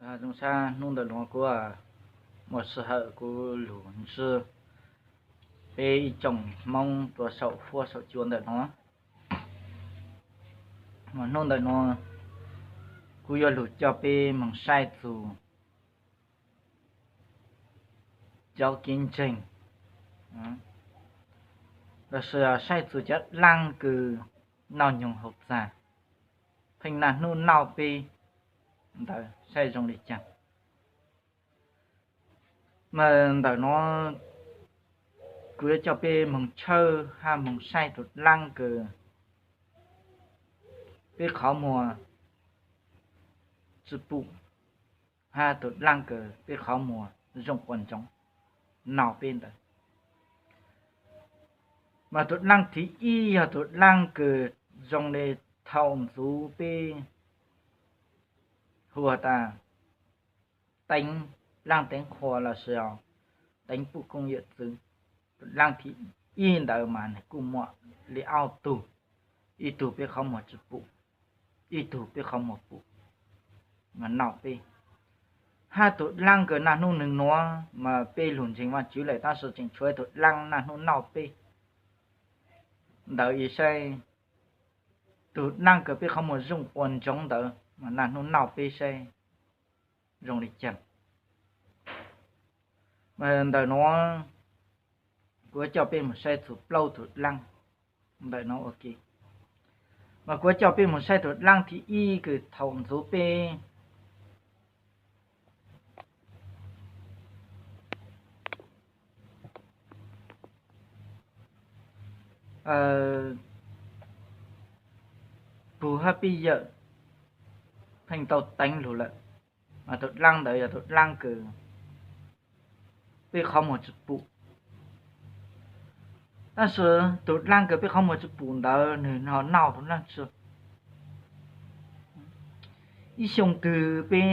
Zoo sab hnub ntawm nuav kuv muaj sij hawm kuv lug ntsib peb ib tsoom Hmoob rua saum huab saum cua ntawm nuav. Hnub ntawm nuav kuv yuav lug coj peb moog saib txug cov kev ntseeg, lossis saib txug cov dlaab kws noj nyoog haus txag, pheej naj hnub nauj peb ntawd saib zoo li cas. Mas ntawm nuav kuv yuav coj peb moog tshawb hab moog saib tug dlaab kws peb qhov muag tsi pum, hab tug dlaab kws peb qhov muag zoo quas ntsoov no peb ntawd. Mas tug dlaab thib ib yog tug dlaab kws zoo li thaum ntxuv peb hu tas teev dlaab teev qhua lossis teev puj kooj yawm txwv. Tug dlaab thib ib ntawd mas nwg kuj muaj li ob tug, ib tug peb qhov muag tsi pum, ib tug peb qhov muag pum, mas no peb. Hab tug dlaab kws naj hnub nwg nuav mas peb lug ntseeg Vaajtswv lawm tab sis tseem tshuav tug dlaab naj hnub nauj peb ntawd. Saib tug dlaab kws peb qhov muag zoo quas ntsoov ntawd mas naj hnub nauj peb saib zoo li cas. Ntawm nuav kuv coj peb moog saib txug plaub tug dlaab ntawm nuav ua ke. Mas kuv coj peb moog saib tug dlaab thib ib kws thaum ntxuv peb pug hab peb yawm pheej tau teev lug lawm. Mas tug dlaab ntawd yog tug dlaab kws peb qhov muag tsi pum. Tab sis tug dlaab kws peb qhov muag tsi pum ntawd nwg ho noj tug dlaab tsi? Ib xyoo twg peb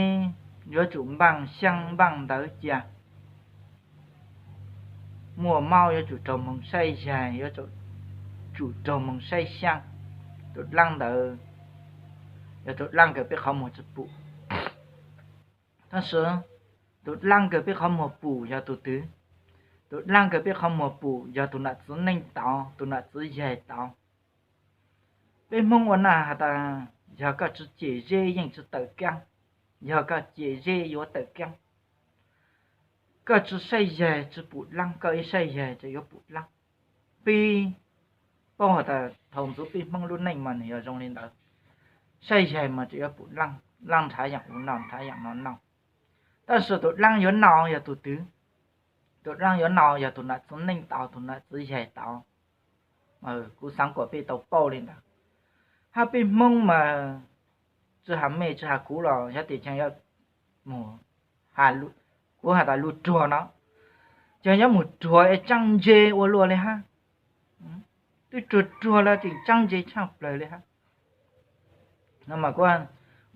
yuav tsum npaaj xyaab npaaj ntawv cia. Muaj mob yuav tsum raug moog saib yaig, yuav tsum raug moog saib xyaab. Tug dlaab ntawd yog tug dlaab kws peb qhov muag tsi pum. Tab sis tug dlaab kws peb qhov muag pum yog tug twg? Tug dlaab kws peb qhov muag pum yog tug nam txiv neej tod, tug nam txiv yaig tod. Peb Hmoob ua naj has tas, yog koj tsi cem zeb yeej tsi tawm kaab, yog koj cem zeb yuav tawm kaab. Koj tsi saib yaig tsi pum dlaab, koj ib saib yaig tseem yuav pum dlaab. Peb paub has tas thaum ntxuv peb Hmoob lub neej mas nwg yog zoo li ntawd. Saib yaig mas tseem yuav pum dlaab, dlaab nrhav yaam ub noj nrhav yaam no noj. Tab sis tug dlaab yuav noj yog tug twg? Tug dlaab yuav noj yog tug nam txiv neej tod, tug nam txiv yaig tod. Kuv xaav kuas peb tau paub li ntawd. Hab peb Hmoob mas tsi has mej tsi has kuv los yog tias caag yuav mus, kuv has tas lug ruag no, caag yuav mus ruag es tsaab ntse ua luaj li hab. Twb ruag ruag los tseem tsaab ntse tshaaj plawg li hab. No mas kuv,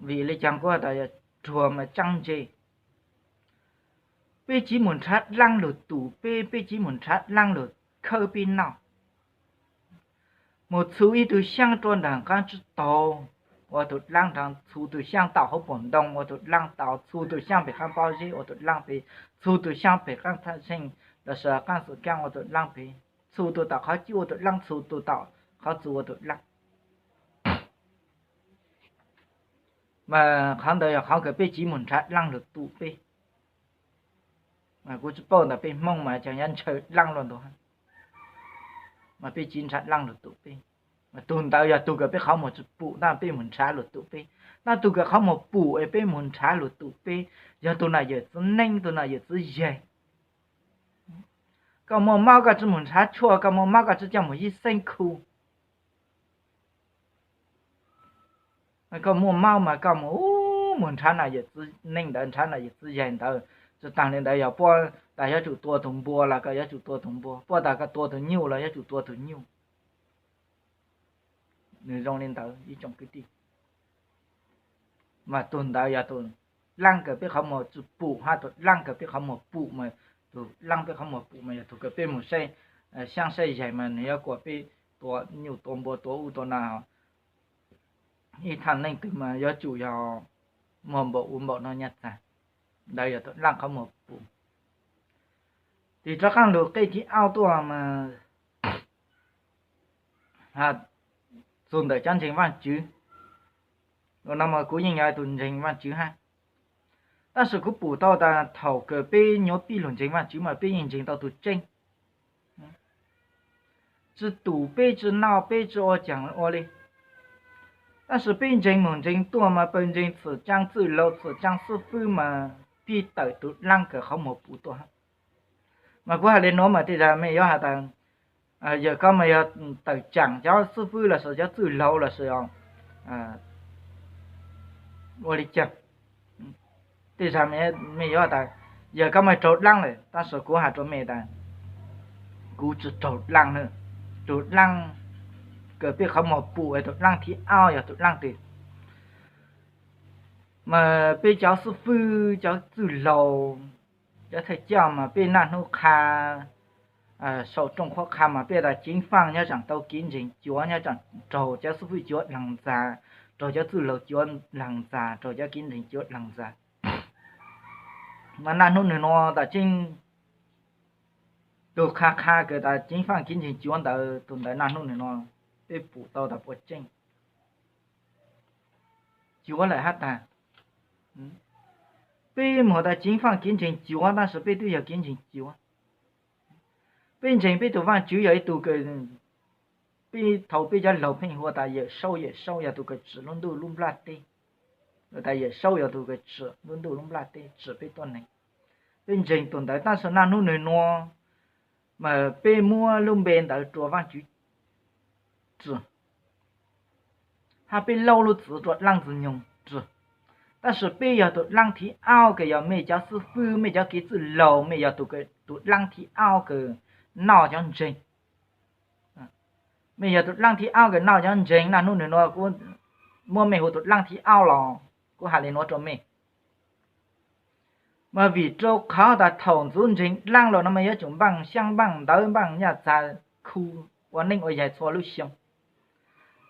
vim li caag kuv has tas yog ruag mas tsaab ntse? Peb tsiv mus nrhav dlaab lug tum peb, peb tsiv mus nrhav dlaab lug khawb peb noj. Mus txhu ib tug xyaab rua nraag qaab tsib taug ua tug dlaab nrhav, txhu tug xyaab tom hauv paus ntoo ua tug dlaab tod, txhu tug xyaab pem qaab pob zeb ua tug dlaab pem, txhu tug xyaab pem qaab thaj zeeg lossis qaab xwm kaab ua tug dlaab pem, txhu tug tom qhov cub ua tug dlaab, txhu tug tom qhov txus ua tug dlaab. Mas qhov ntawd yog qhov kws peb tsiv mus nrhav dlaab lug tum peb. Kuv tsi paub ntawm peb Hmoob mas caag yuav ntshaw dlaab luaj ntug hab. Mas peb tsiv nrhav dlaab lug tum peb, mas tug ntawd yog tug kws peb qhov muag tsi pum tab peb mus nrhav lug tum peb. Tab tug kws qhov muag pum es peb mus nrhav lug tum peb yog tug nam yawm txiv neej, tug nam yawm txiv yaig. Koj muaj mob koj tsi mus nrhav tshuaj, koj muaj mob koj tsi coj mus yib xeeb khu. Koj muaj mob mas koj mus, mus nrhav nam yawm txiv neej ntawd, nrhav nam yawm txiv yaig ntawd. Tsi taag li ntawd yog puab tas yuav tsum tua tug npua los koj yuav tsum tua tug npua, puab tas koj tua tug nyuj los yuav tsum tua tug nyuj. Nwg zoo li ntawd ib tsoom kwv tij. Mas tug ntawd yog tug dlaab kws peb qhov muag tsi pum, hab tug dlaab kws peb qhov muag pum mas, tug dlaab peb qhov muag pum mas yog tug kws peb mus saib xyaab saib yaig mas nwg yuav kuas peb tua nyuj tua npua tua ub tua no. Ib thaaj neej twg mas yuav tsum yog muag npaum ub npaum no nyaj txag. Ntawd yog tus dlaab qhov muag pum. Tes rov qaab lug qeb thib ob tuaj mas txug ntawm cov ntseeg Vaajtswv. Ua no mas kuv yeej yog tus ntseeg Vaajtswv hab, tab sis kuv pum tau tas thaum kws peb nyuav pib lug ntseeg Vaajtswv mas peb yeej ntseeg tau tus tseeb. Tsi tum peb, tsi noj peb, tsi ua caag ua le. Tab sis peb ntseeg moog ntseeg tuaj mas pawg ntseeg txhum caab txwj laug txhum caab xwb fwb mas pib tawm tus dlaab kws qhov muag pum tuaj. Mas kuv has le nuav mas tej zag mej yuav has tas, yawg koj mas yog tawm caam cov xwb fwb lossis cov txwj laug lossis ua le caag. Tej zag mej yuav tas, yawg koj mas raug dlaab lawm, tab sis kuv has rua mej tas, kuv tsi raug dlaab. Tus dlaab kws peb qhov muag pum, tus dlaab thib ob yog tus dlaab twg? Mas peb cov xwb fwb, cov txwj laug, cov thawj coj mas peb naj hnub qha, sau rooj qhuab qha mas peb tas ceev faaj nyob tsaam tau kev ntseeg cuav, nyob tsaam raug cov xwb fwb cuav dlaag ntxag, raug cov txwj laug cuav dlaag ntxag, raug cov kev ntseeg cuav dlaag ntxag. Mas naj hnub nwg nuav tas tseeb, tug qha qha kws tas ceev faaj kev ntseeg cuav ntawd, tug ntawd naj hnub nwg nuav peb pum tau tas puas tseeb? Cuav lawm hab tag. Peb muag tas ceev faaj kev ntseeg cuav, tab sis peb twb yog kev ntseeg cuav. Peb ntseeg peb tug Vaajtswv yog ib tug kws peb thaus peb cov laug pheej hu tas Yawm Saub, Yawm Saub yog tug kws tsim lub ntuj lub nplaj teb. Tas Yawm Saub yog tug kws tsim lub ntuj lub nplaj teb, tsim peb tuab neeg. Peb ntseeg tug ntawd, tab sis naj hnub nwg nuav mas peb muab lub npe ntawd rua Vaajtswv tsim, hab peb laub lub txwv rua dlaab ntxwg nyoog tsim. Tab sis peb yog tus dlaab thib ob kws yog mej cov xwb fwb, mej cov kev txwj laug, mej yog tus dlaab thib ob kws noj cov ntseeg. Mej yog tus dlaab thib ob kws noj cov ntseeg, naj hnub nwg nuav kuv muab mej hu tus dlaab thib ob los kuv has le nuav rua mej. Mas vim rua qhov tas thaum ntxuv ntseeg dlaab los no mas yuav tsum npaaj xyaab npaaj ntawv npaaj nyaj txag khu ua neej ua yaig txhua lub xyoo.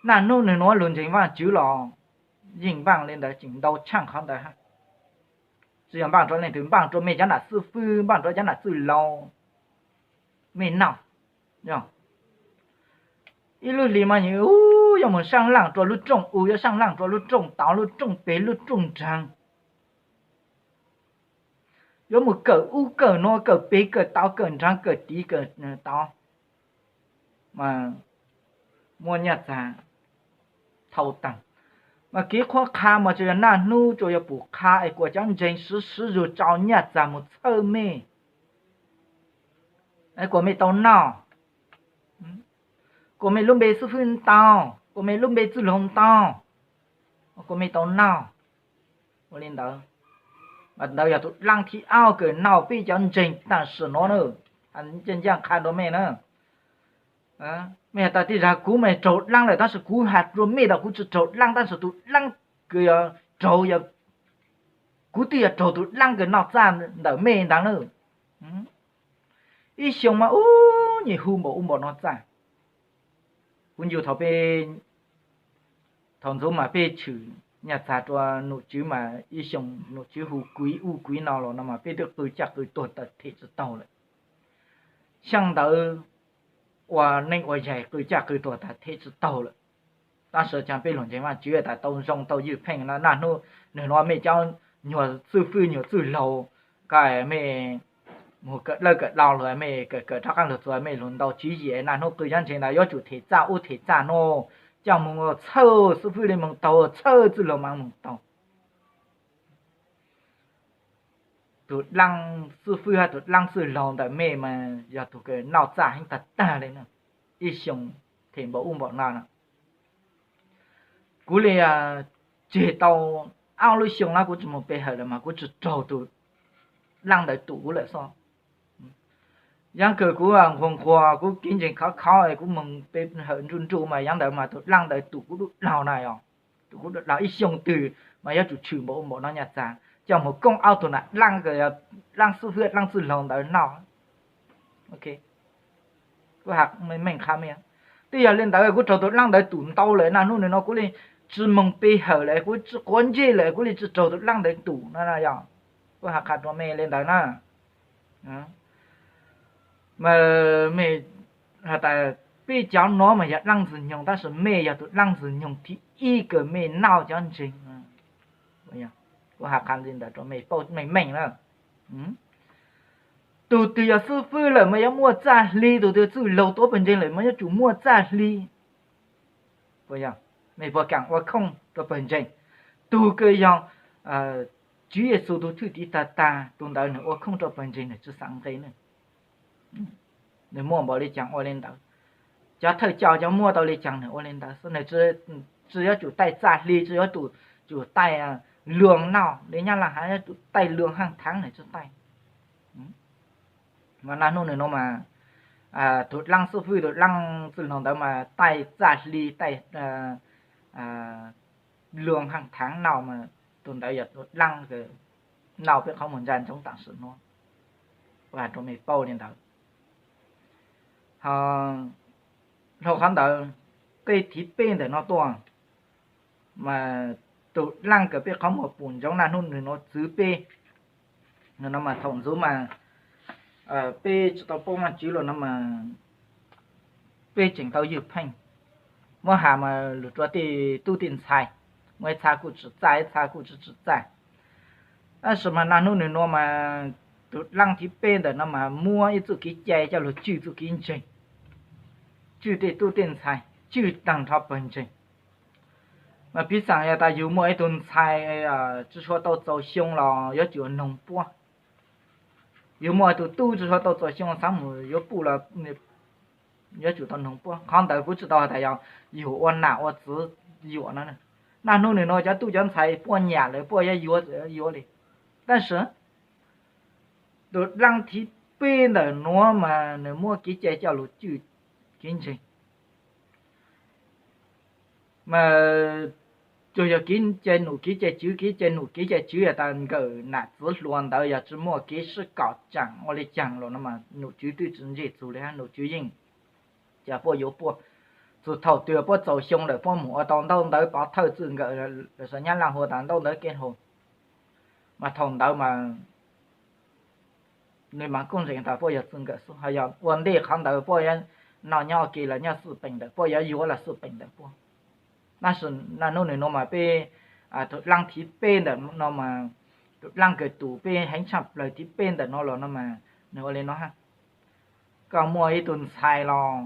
Naj hnub nwg nuav lug ntseeg Vaajtswv los yeej npaaj le ntawd, tseem ntau tshaaj qhov ntawd hab. Tsi yog npaaj rua leej twg, npaaj rua mej cov nam xwb fwb, npaaj rua cov nam txwj laug, mej noj. Ib lub hlis mas yuav mus saab laaj rua lub rooj u, yuav saab laaj rua lub rooj tod, lub rooj peg, lub rooj nraag. Yuav mus kawm ub kawm nuav, kawm peg kawm tod, kawm nraag kawm tid kawm tod, mas muaj nyaj txag thau taag. Mas kev qhuab qha mas tsuas yog naj hnub tsuas yog pum qha es kuas cov ntseeg swv swv zug tso nyaj txag mus txhawb mej, kuas mej tau noj, kuas mej lub npe xwb fwb ntau, kuas mej lub npe txwj laug ntau, kuas mej tau noj. Ua le ntawd, mas ntawd yog tus dlaab thib ob kws noj peb cov ntseeg tam sim nuav na. Ncaaj ncaaj qha rua mej na. Mej has tas tej zag kuv mas raug dlaab lawm, tab sis kuv has rua mej tas kuv tsi raug dlaab, tab sis tus dlaab kws yog raug, kuv twb yog raug tus dlaab kws noj txaj ntawm mej ntag na. Ib xyoo mas ub nyuag hu npaum ub npaum no txaj. Kuv ncu thaum peb, thaum ntxov mas peb tshwm nyaj txag rua nom tswv mas ib xyoo nom tswv hu kuv ub kuv no los no mas peb twb qw caj qw tuag tas them tsi taug lawm. Xyaa ntawd ua neej ua yaig qw caj qw tuag tas them tsi taug lawm. Tab sis caag peb lug ntseeg Vaajtswv tas tau zoo tau ywj pheej na. Naj hnub nwg nuav mej cov nyuag xwb fwb nyuag txwj laug, koj mej mus kawm dlawb kawm dlau lug, mej kawm kawm rov qaab lug txug mej lug ntau tswv yim, naj hnub qw cov ntseeg ntawd yuav tsum them txaj ub them txaj nuav, coj moog txhawb xwb fwb le moog taug, txhawb txwj laug mas moog taug. Tus dlaab xwb fwb hab tus dlaab txwj laug ntawm mej mas yog tug kws noj txaj heev tag tag le na. Ib xyoo them npaum ub npaum no na. Kuv le tseg tau ob lub xyoo na kuv tsi moog pe hawm lawm mas kuv tsi raug tus dlaab ntawd tum kuv lawm xwb. Yav kawg kuv nquag nquag kuv kev ntseeg khov khov kuv moog pe hawm nruj nruj mas yav ntawd mas tus dlaab ntawd tum kuv dub dlaug na yog. Tus kuv dub dlaug ib xyoo twg mas yuav tsum tshwm npaum ub npaum no nyaj txag coj moog koob ob tug nam dlaab, dlaab xwb fwb dlaab txwj laug ntawd noj. Kuv has meej qha mej, twb yog le ntawd kuv raug tus dlaab ntawd tum ntau lawm, naj hnub nwg nuav kuv le tsi moog pe hawm lawm, kuv tsi quav ntsej lawm, kuv le tsi raug tus dlaab ntawd tum no yog. Kuv hais qha rua mej le ntawd na. Mas mej has tas peb cov no mas yog dlaab ntxwg nyoog, tab sis mej yog tus dlaab ntxwg nyoog thib ib kws mej noj cov ntseeg. Kuv has qha li ntawd rua mej paub meej meej na. Tug twg yog xib fwb lawm mas yuav muaj txaj hli, tug twg txwj laug tuav pawg ntseeg lawm mas yuav tsum muaj txaj hli. Mej puas kaam ua khoom rua pawg ntseeg? Tug kws yog Tswv Yexus tug thwj tiv tag tag, tug ntawd nwg ua khoom rua pawg ntseeg nwg tsi xaav nqe na. Nwg muaj npaum le caag ua le ntawd. Cov thawj coj cov muaj tau le caag nwg ua le ntawd xwb, nwg tsi yuav tsum taij txaj hli, tsi yuav tsum taij luag noj le nyab laj has yuav tsum taij luag haaj thaav nwg tsi taij. Mas naj hnub nwg nuav mas tug dlaab xib fwb tug dlaab txwj laug ntawd mas taij txaj hli taij luag haaj thaav noj mas tug ntawd yog tug dlaab noj peb qhov muag ntsa ntsoov tam sim nuav. Ua rua mej paub le ntawd. Ho dhau qhov ntawd, tej thib peb ntawm no tuaj mas tug dlaab kws peb qhov muag pum ntsoov naj hnub nwg nuav txwv peb no mas thaum ntxuv mas peb tsi tau paub Vaajtswv los no mas peb tseem tau ywj pheej. Muab has mas lug rua tej tub tej ntxhais, muaj ib txha kuj tsim txaj, ib txha kuj tsi tsim txaj. Tab sis mas naj hnub nwg nuav mas tug dlaab thib peb ntawm no mas muab ib txuj kev cai coj lug tswj txuj kev ntseeg, tswj tej tub tej ntxhais, tswj taag nrho pawg ntseeg. Mas piv xam yog tas yug muaj ib tug ntxhais tsi tshua tau txaus xyoo los yuav tsum noog puab. Yug muaj ib tug tub tsi tshua tau txaus xyoo xaav mus yuav puj los yuav tsum tau noog puab. Qhov ntawd kuv tsi tau has tas yog yug ua nam ua txiv yuam no. Naj hnub nwg nuav cov tub cov ntxhais puab nyam lawm puab yuav yuav yuav li. Tab sis tus dlaab thib peb ntawm nuav mas nwg muab kev cai coj lug tswj kev ntseeg. Mas tsuas yog kev cai num kev cai tswv, kev cai num kev cai tswv yog tas nkawm nam txiv hluas ntawd yog tsi muaj kev sib kom tsaam ua le caag los no mas num tswv twb tsi ntsej txug li hab, num tswv yeej ca puab yuav puab. Txug thaum twg puab txaus xyoo lawm puab mus ua tau ntaub ntawv pov thawj txwj nkawm, lawv nyab laj hu tas ntaub ntawv kev hau. Mas thaum ntawd mas nwg mas kuj ntseeg tas puab yog txwj nkawm xwb, ho yog ua ntej qhov ntawd puab yuav noj nyob ua ke los nyob xwj peem ntawm puab, yuav yuav los xwj peem ntawm puab. Tab sis naj hnub nwg nuav mas peb tus dlaab thib peb ntawm no mas, tus dlaab kws tus peb heev tshaj plawg thib peb ntawm no los no mas nwg ua le no hab. Koj muaj ib tug ntxhais los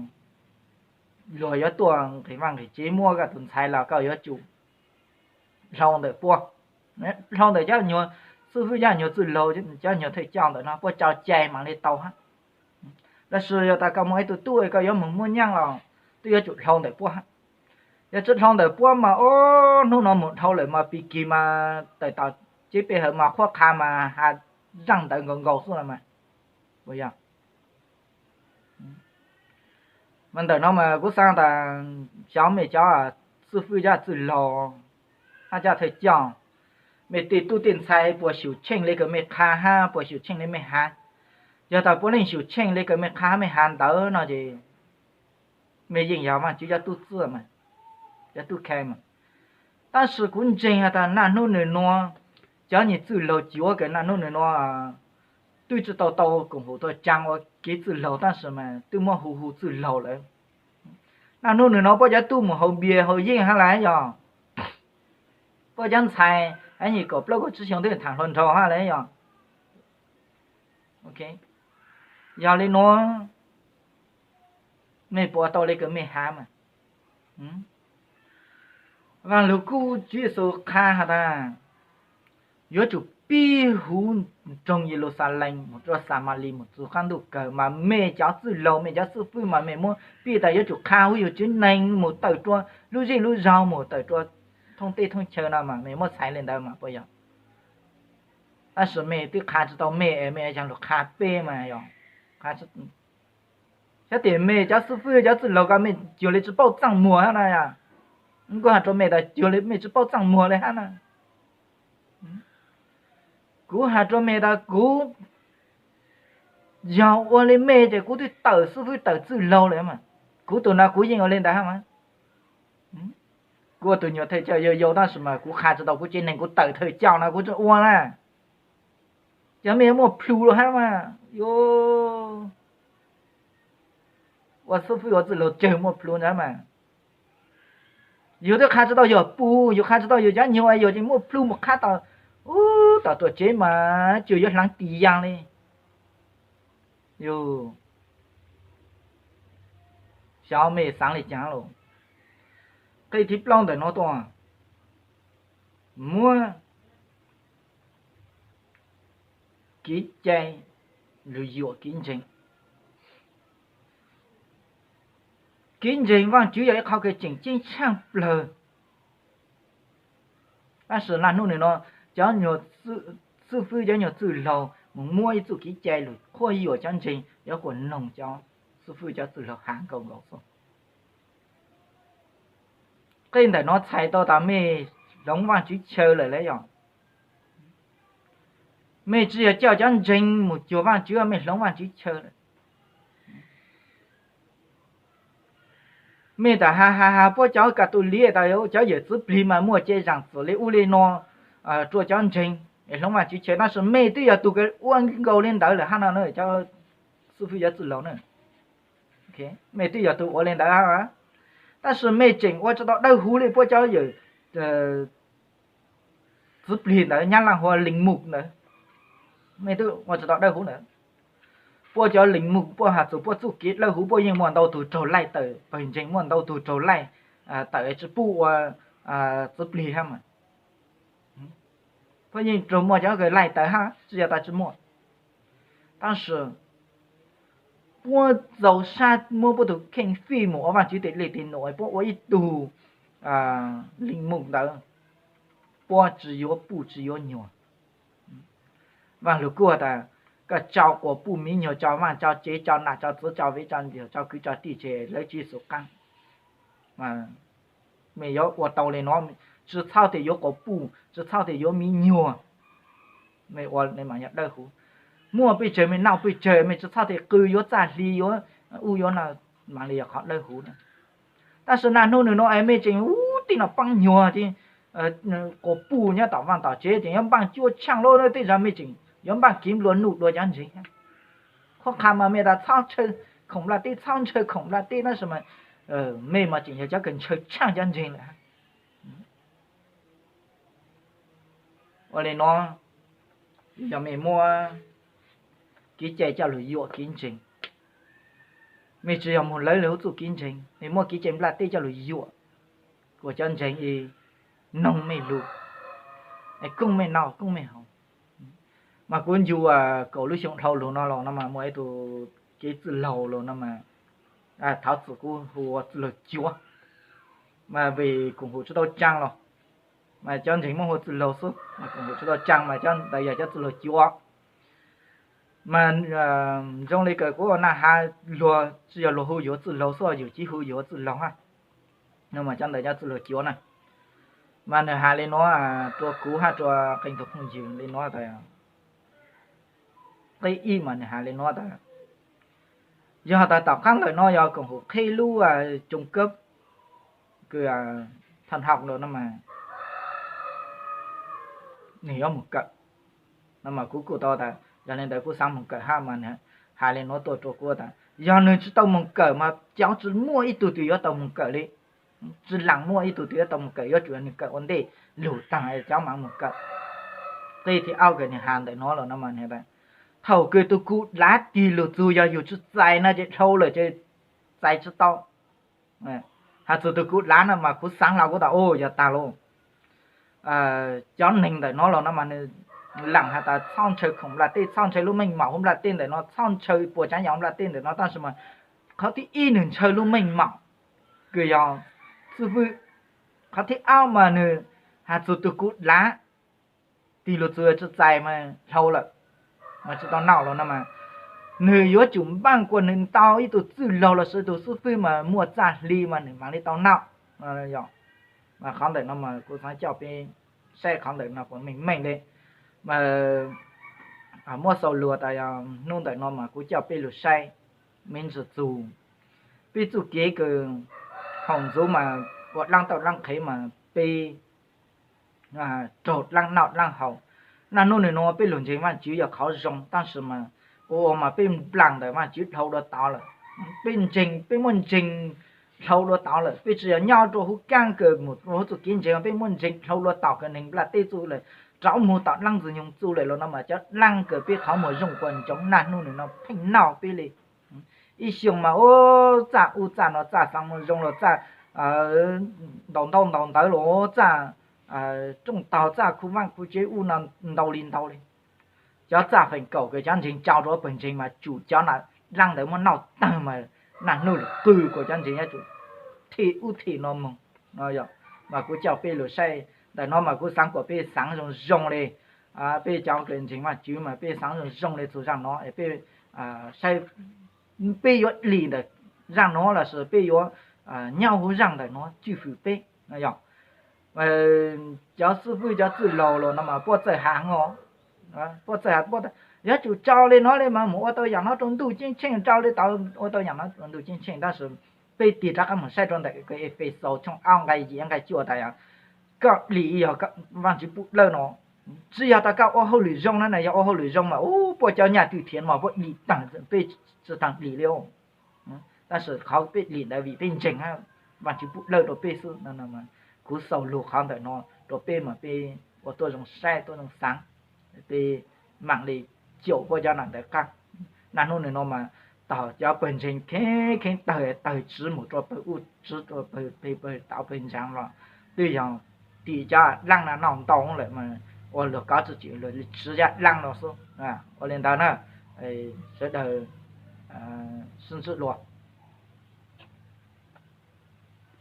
luag yuav tuaj nqis vaj nqis tsev muab koj tus ntxhais los koj yuav tsum dhau ntawm puab, dhau ntawm cov nyuag xib fwb, cov nyuag txwj laug, cov nyuag thawj coj ntawm no puab tso cai mam li tau hab. Tab sis yog tas koj muaj ib tug tub koj yuav moog muab nyaab los twb yuav tsum dhau ntawm puab hab. Yog tsi dhau ntawm puab mas ub, hnub no mus dhau lawm mas pig kig mas tawm tom tsev pe hawm mas qhuab qha mas has zaaj ntawv nkaus nkaus xwb los mas. Puas yog? Mas ntawm no mas kuv xaav tas xyov mej cov xib fwb, cov txwj laug hab cov thawj coj, mej tej tub tej ntxhais puas xyum tsheej le kws mej qha hab puas xyum tsheej le mej has? Yog tas puav leej xyum tsheej le kws mej qha hab mej has ntawd no ces mej yeej yog Vaajtswv cov tub txwj mas, cov tub khai mas. Tab sis kuv ntseeg has tas naj hnub nwg nuav cov nyuag txwj laug cuav kws naj hnub nwg nuav twb tsi tau tau koom haum tuam tsaam ua kev txwj laug tab sis mas twb muab hu hu txwj laug lawm. Naj hnub nwg nuav puab cov tub mus haus npias haus yeej hab las yog, puab cov ntxhais nyij kaum plaub kaum tsib xyoo twb thaam hluas nraug hab las yog. Yog le nuav, mej puas tau le kws mej has mas? Vaaj lug kub Tswv Yexus qha has tas yuav tsum pib huv nroog Yeluxalees mus rua Xamalis mus txug qaab ntuj kawg, mas mej cov txwj laug, mej cov xib fwb mas mej muab pib tas yuav tsum qha huv yug tsev neeg mus tawm rua lub zej lub zog, mus tawm rua thoob teb thoob chaw no mas mej muab txhais le ntawd mas puas yog? Tab sis mej twb qha tsi tau mej es mej caag lug qha peb mas yog? Xyov tias mej cov xib fwb cov txwj laug ko mej cuag li tsi paub txaj muag hab na. Kuv has rua mej tas cuag li mej tsi paub txaj muag le hab na. Kuv has rua mej tas kuv yog ua le mej ces kuv twb tawm xib fwb tawm txwj laug le mas. Kuv tug no kuv yeej ua le ntawd hab mas. Kuv ua tug nyuag thawj coj yau yau tab sis mas kuv qha tsi tau kuv tsev neeg, kuv tawm thawj coj no kuv tsi ua na. Cov mej muaj plhu lawm hab mas, yuav ua xib fwb ua txwj laug tsawg muaj plhu ntawd mas. Yus twb qha tsi tau yog pus, yus qha tsi tau yus cov nyuag, yus tseem muaj plhu mus qhab tom, ub, tom ruam tsev mas cuag yuav hlaav tis yaag li. Yus xyov mej xaav li caag lawm. Qhov thib plaub ntawm no tuaj, muab kev cai lug yuam kev ntseeg. Kev ntseeg Vaajtswv yog ib qho kws tseem ceeb tshaaj plawg. Tab sis naj hnub nim no cov nyuag xib fwb, cov nyuag txwj laug mus muab ib txuj kev cai lug qhuab yuam cov ntseeg, yuav kuas noog cov xib fwb cov txwj laug has nkaus nkaus xwb. Qhov ntawm no txhais tau tas mej hloov Vaajtswv chaw lawm lauj yog. Mej tsi yog coj cov ntseeg mus cuag Vaajtswv, mej hloov Vaajtswv chaw lawm. Mej tas has has has puab cov kas tus li tas cov yawm txwv plig mas muaj cev zaam txim li ub li no rua cov ntseeg es hloov Vaajtswv chaw, tab sis mej twb yog tug ua nkaus li ntawd lawm hab no, cov xib fwb cov txwj laug na. Mej twb yog tug ua li ntawd hab, tab sis mej tseem ua tsi tau dawb huv li puab cov yawm txwv plig ntawd, Nyab Laaj hu ua lees mus ntawd. Mej twb ua tsi tau dawb huv ntawd. Puab cov lees mus, puab has txug puab txuj kev dawb huv, puab yeej muaj ntau tug raug laij tawm pawg ntseeg, muaj ntau tug raug laij tawm tsi pub ua txwv plig hab mas. Puab yeej raug muaj cov kws laij tawm hab, tsi yog tas tsi muaj. Tab sis puab txaus sab muab puab tug kheej fij mus ua Vaajtswv tes dlej tes num, puab ua ib tug lees mus ntawd, puab tsi yuav puj tsi yuav nyuag. Vaaj lug kuj tas, koj tso quas puj miv nyuag, tso vaaj tso tsev, tso nam tso txwv, tso viv tso ncuav, tso kwv tso tij tseg, lawv tsi xus qaab. Mej yuav ua tau li no, tsi txhob tias yuav quas puj, tsi txhob tias yuav miv nyuag. Mej ua li mas yog dawb huv. Muaj pes tsawg mej noj pes tsawg, mej tsi txhob tias qw yuav txaj hli yuav ub yuav no, mam li yog qhov dawb huv na. Tab sis naj hnub nim no es mej tseem ub tij no paab nyuag, quas puj nyob tom vaaj tom tsev tseem yuav npaaj cuaj tshaaj lub, tej zag mej tseem yuav npaaj kev nplua nuj dua cov ntseeg. Qhuab qha mas mej tas txhob ntshaw khoom nplaj teb, txhob ntshaw khoom nplaj teb, tab sis mas mej mas tseem yog cov kws ntshaw tshaaj cov ntseeg lawm. Ua li no, yog mej muab kev cai coj lug yuam kev ntseeg, mej tsi yog moog lawv lawv huv txuj kev ntseeg, mej muab kev cai nplaj teb coj lug yuam, kuas cov ntseeg noog mej lug, koob mej noj koob mej haus. Mas kuv ncu kaum lub xyoo dhau lug no los no mas muaj ib tug kev txwj laug los no mas, thov txim kuv hu ua txwj laug Cuav, mas vim koom haum tsi tau tsaa los, mas cov ntseeg muab hu ua txwj laug xwb, mas koom haum tsi tau tsaa mas cov ntawd yog cov txwj laug Cuav. Mas zoo li kws kuv ua na has, luag tsi yog luag hu yus ua txwj laug xwb, yus tsi hu yus ua txwj laug hab. No mas cov ntawd cov txwj laug Cuav na, mas nwg has li nuav rua kuv hab rua qee tug phooj ywg li nuav tas, qib ib mas nwg has li nuav tas, yog has tas tom qaab ntawm no yog koom haum qhib lub trung cấp kws thaj hau lug no mas nwg yuav moog kawm. No mas kuv kuj tau tas yog li ntawd kuv xaav moog kawm hab mas nwg has li nuav tuaj rua kuv tas yog nwg tsi tau moog kawm mas cov tsi muaj ib tug twg yuav tau moog kawm li. Tsi laam muaj ib tug twg yuav tau moog kawm, yuav tsum nwg kawm ua ntej lug taag cov mam moog kawm. Qib thib ob kws nwg has ntawm nuav los no mas nwg tas, thaum kws tug kuv dav tig lug txug yog yug tsi txais no ces dhau lawm ces txais tsi tau. Has txug tug kuv dav no mas kuv xaav hlo kuv tas u yog taag lug. Cov neeg ntawm no los no mas nwg laam has tas txhob ntshaw khoom nplaj teb, txhob ntshaw lub meej mom huv nplaj teb ntawm no, txhob ntshaw puas tsaav yam huv nplaj teb ntawm no, tab sis mas qhov thib ib nwg ntshaw lub meej mom kws yog xwb fwb. Qhov thib ob mas nwg has txug tug kuv dav tig lug txug tsi txais mas dhau lawm, mas tsi tau noj los no mas nwg yuav tsum npaaj kuas nwg tau ib tug txwj laug lossis tug xwb fwb mas muaj txaj hli mas nwg mam li tau noj. Mas qhov ntawm no mas kuv xaav coj peb saib qhov ntawm no kuas meej meej li. Mas muab xaus lug tas yog hnub ntawm no mas kuv coj peb lug saib me ntsis txug peb txuj kev kws thaum ntxuv mas ua dlaab tauj dlaab qhev mas peb raug dlaab noj dlaab haus, Naj nub nwg nua peb lug ntseeg Vaajtswv yog qhov zoo, tab sis mas ua ua mas peb nplaag ntawm Vaajtswv dhau dua tod lawm. Peb ntseeg, peb muaj ntseeg dhau dua tod lawm, peb tsi yog nyob rua huv kaab kawg mus rua huv txuj kev ntseeg, peb muaj ntseeg dhau dua tod kawg, neeg nplaj teb txuj lawm, rov mug tom dlaab ntxwg nyoog txuj lawm los no mas cov dlaab kawg peb qhov muag zoo quas ntsoov naj nub nwg no pheej noj peb le. Ib xyoos mas ub, txaj ub txaj no, txaj xaav muaj zoo los txaj ntaus ntaub ntaus ntawv los txaj rooj tog, txaj khu vaaj khu tsev ub no ntau li ntau li. Cov txaj feem kaum kawg cov ntseeg tsau rua pawg ntseeg mas tsum cov dlaab ntawd muab noj tawg mas naj nub lug qw kuas cov ntseeg yuav tsum them ub them no moog. Mas kuv coj peb lug saib ntawm no mas kuv xaav kuas peb xaav zoo zoo le. Peb cov kws ntseeg Vaajtswv mas peb xaav zoo zoo le txug zaaj no, peb saib peb yuav dlim ntawm zaaj no lossis peb yuav nyob huv zaaj ntawm no cwj fwm peb. Cov xib fwb cov txwj laug los no mas puab txawj has os, puab txawj has, yuav tsum tsau le no le mas mus ua tau yaam no rua ntuj ceeb tsheej, tsau le tod ua tau yaam no rua ntuj ceeb tsheej, tab sis peb tig rov qaab mus saib rua ntawm Efexus tshooj ob nqai yim nqai cuaj tas, koj dlim yog Vaajtswv pub dlawb no, tsi yog tas koj ua hauj lwm zoo na, yog ua hauj lwm zoo mas ub puab cov nyaj twj thiav mas puab dlim taag, peb tsi taag dlim li. Tab sis qhov peb dlim ntawd vim peb ntseeg hab Vaajtswv pub dlawb rua peb xwb. Kuv xaus lug qhov ntawm no rua peb mas peb ua tuab zoo saib tuab zoo xaav, peb maam le caum puab cov nam ntawv qaab. Naj nub nwg no mas tog cov pawg ntseeg kheev kheev tawg, tawg tsiv mus rua pawg ub, tsiv rua pawg, pawg tod pawg ntsav los twb yog tim cov dlaab no noj ntau lawm mas ua luag kov tsi tsim, luag tsiv cov dlaab no xwb. Ua le ntawd na, sawv daws sib ntsib dlua.